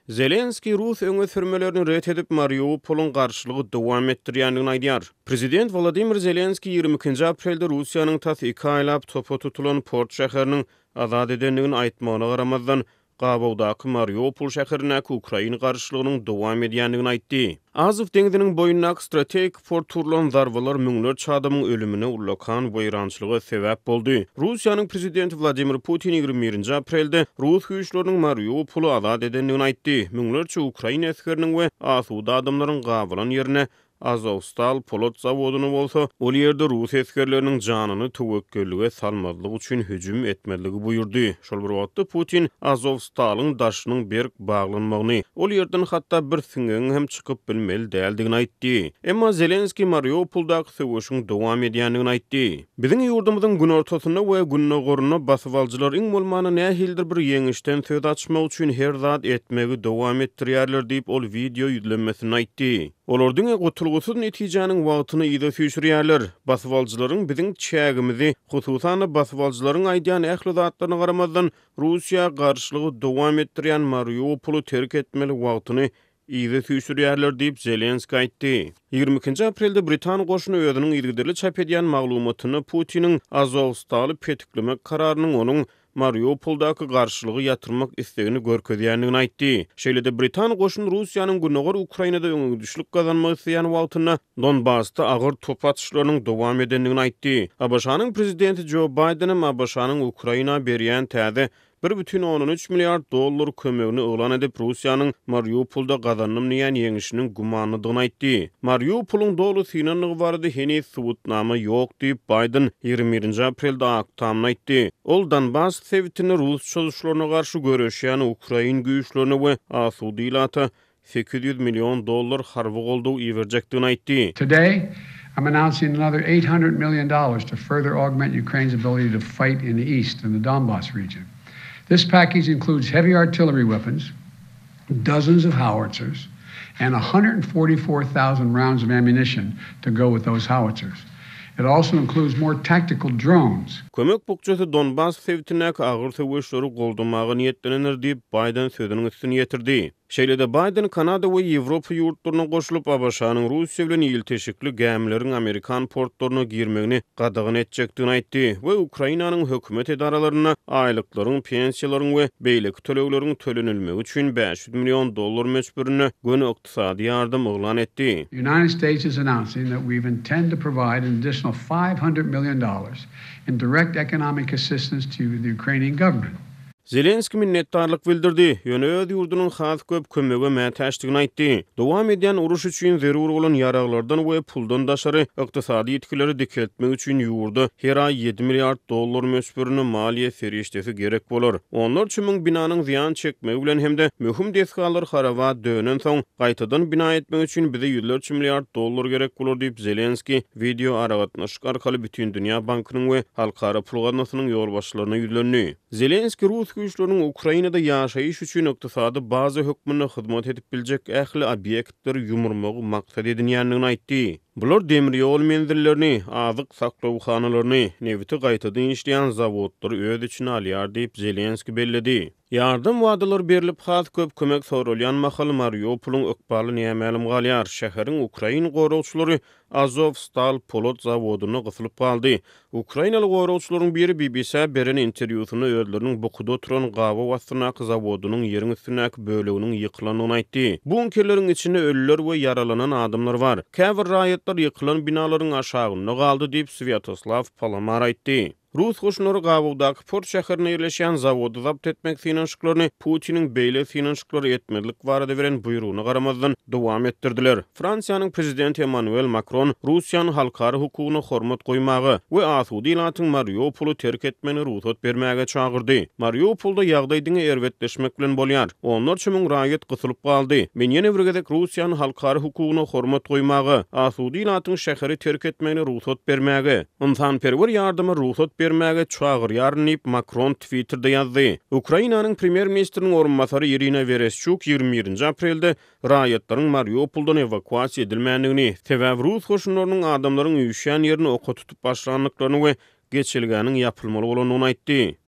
Zelenskiý rus öňe sürmelerini ret edip, Mariupolyň garşylygy dowam etdirýändigini aýdýar. Prezident Wolodymyr Zelenskiý 22-nji aprelde Russiýanyň tas iki aýlap topa tutulan port şäheriniň azat edendigini aýtmagyna garamazdan, gabawdaky Mariupol şäherindäki ukrain garşylygynyň dowam edýändigini aýtdy. Azow deňziniň boýundaky strategik porta urlan zarbalar müňlerçe adamyň ölümine, ullakan weýrançylyga sebäp boldy. Russiýanyň prezidenti Wladimir Putin 21-nji aprelde rus güýçleriniň Mariupoly azat edendigini aýtdy. Müňlerçe ukrain esgeriniň we asuda adamlaryň gabalan ýerine Azowstal polat zawodyna bolsa, ol ýerde rus esgerleriniň janyny töwekgellige salmazlyk üçin hüjüm etmezligi buýurdy. Şol bir wagtda Putin Azowstalyň daşynyň berk baglanmagyny, ol ýerden hatda bir siňegiň hem çykyp bilmeli däldigini aýtdy. Emma Zelenskiý Mariupoldaky söweşiň dowam edýändigini aýtdy. Biziň ýurdumyzyň günortasynda we gündogarynda basybalyjylar iň bolmanda nähilidir bir ýeňişden söz açmak üçin her zat etmegi dowam etdirýärler diýip, ol wideo ýüzlenmesinde aýtdy. Olar diňe gutulgysyz netijäniň wagtyny yza süýşürýärler. Basybalyjylaryň biziň çägimizi, hususan-da basybalyjylaryň aýdýan ähli zatlaryna garamazdan, Russiýa garşylygy dowam etdirýän Mariupoly terk etmeli wagtyny yza süýşürýärler diýip, Zelenskiý aýtdy. 22-nji aprelde britan goşuny özüniň yzygiderli çap edýän maglumatynda Putiniň Azowstaly petiklemek kararynyň onuň Mariupoldaky garşylygy ýatyrmak islegini görkezýändigini aýtdy. Şeýle-de britan goşuny Russiýanyň gündogar Ukrainada öňegidişlik gazanmak isleýän wagtynda Donbasda agyr top atyşlarynyň dowam edendigini aýtdy. ABŞ-nyň prezidenti Jo Baýdenem ABŞ-nyň Ukraina berýän täze 1,3 milliard dollar kömegini yglan edip, Russiýanyň Mariupolda gazandym diýýän ýeňşiniň gümanlydygyny aýtdy. Mariupolyň doly synandygy barada heniz subutnama ýok diýip, Baýden 21-nji aprelde Ak Tamda aýtdy. Ol Donbas sebitinde rus çozuşlaryna garşy göreşýän ukrain güýçlerine we asuda ilata 800 million dollar harby goldaw iberjekdigini aýtdy. Today, I'm announcing another 800 million dollars to further augment Ukraine's ability to fight in the east in the Donbas region. This package includes heavy artillery weapons, dozens of howitzers, and 144,000 rounds of ammunition to go with those howitzers. It also includes more tactical drones. Kömek bukjasy Donbas sebitindäki agyr söweşleri goldamaga niýetlenendir diýip, Baýden sözüniň üstüni ýetirdi. Şeýle-de Baýden Kanada we Ýewropa ýurtlaryna goşulyp, ABŞ-nyň Russiýa bilen ilteşikli gämileriň amerikan portlaryna girmegini gadagan etjekdigini aýtdy we Ukrainanyň hökümet edaralarynda aýlyklaryň, pensiýalaryň we beýleki tölegleriň tölenilmegi üçin 500 million dollar möçberinde göni ykdysady ýardam yglan etdi. The United States is announcing that we've intend to provide an additional 500 million dollars in direct economic assistance to the Ukrainian government. Zelenskiý minnetdarlyk bildirdi, ýöne öz ýurdunyň has köp kömege mätäçdigini aýtdy. Dowam edýän uruş üçin zerur bolan ýaraglardan we puldan daşary, ykdysady ýitgileri dikeltmek üçin ýurda her aý ýedi milliard dollar möçberinde maliýe serişdesi gerek bolar. Onlarça müň binanyň zyýan çekmegi bilen hem-de möhüm desgalar haraba dönensoň, gaýtadan bina etmek üçin bize ýüzlerçe milliard dollar gerek bolar diýip, Zelenskiý wideoaragatnaşyk arkaly Bütindünýä bankynyň we Halkara pul gaznasynyň ýolbaşçylaryna ýüzlendi. Zelenskiý rus güýçleriniň Ukrainada ýaşaýyş üçin ykdysady baza hökmünde hyzmat edip biljek ähli obýektleri ýumurmagy maksat edinýändigini aýtdy. Bular demir ýol menzillerini, azyk saklawhanalaryny, nebiti gaýtadan işleýän zawodlary öz içine alýar diýip, Zelenskiý belledi. Ýardam wadalary berlip, has köp kömek soralýan mahaly Mariupolyň ykbaly nämälim galýar. Şäheriň ukrain goragçylary Azowstal polat zawodynda gysylyp galdy. Ukrainaly goragçylaryň biri BBC-ä beren interwýusynda özleriniň bukuda oturan gabaw astyndaky zawodynyň ýeriň üstündäki böleginiň ýykylandygyny aýtdy. Bunkerleriň içinde ölüler we ýaralanan adamlar bar. Käbir raýatlar ýykylan binalaryň aşagynda galdy diýip, Swýatoslaw Palamar aýtdy. Rus goşunlary gabawdaky port şäherinde ýerleşýän zawody zabt etmek synanyşyklaryny Putiniň beýle synanyşyklary etmezlik barada beren buýrugyna garamazdan dowam etdirdiler. Fransiýanyň prezidenti Emmanuel Makron Russiýany halkara hukugyna hormat goýmaga we asuda ilatyň Mariupoly terk etmegine rugsat bermäge çagyrdy. Mariupolda ýagdaý diňe erbetleşmek bilen bolýar. Onlarça müň raýat gysylyp galdy. Men ýene bir gezek Russiýany halkara hukugyna hormat goýmaga, asuda ilatyň şäheri terk etmegine rugsat bermäge, ynsanperwer ýardama rugsat bermäge çagyrýaryn diýip, Makron Twitterde ýazdy. Ukrainanyň premýer-ministriniň orunbasary Irina Wereşçuk 21-nji aprelde raýatlaryň Mariupoldan ewakuasiýa edilmändigini, sebäbi rus goşunlarynyň adamlaryň üýşýän ýerini oka tutup başlandyklaryny we geçelgäniň ýapylmaly bolandygyny aýtdy.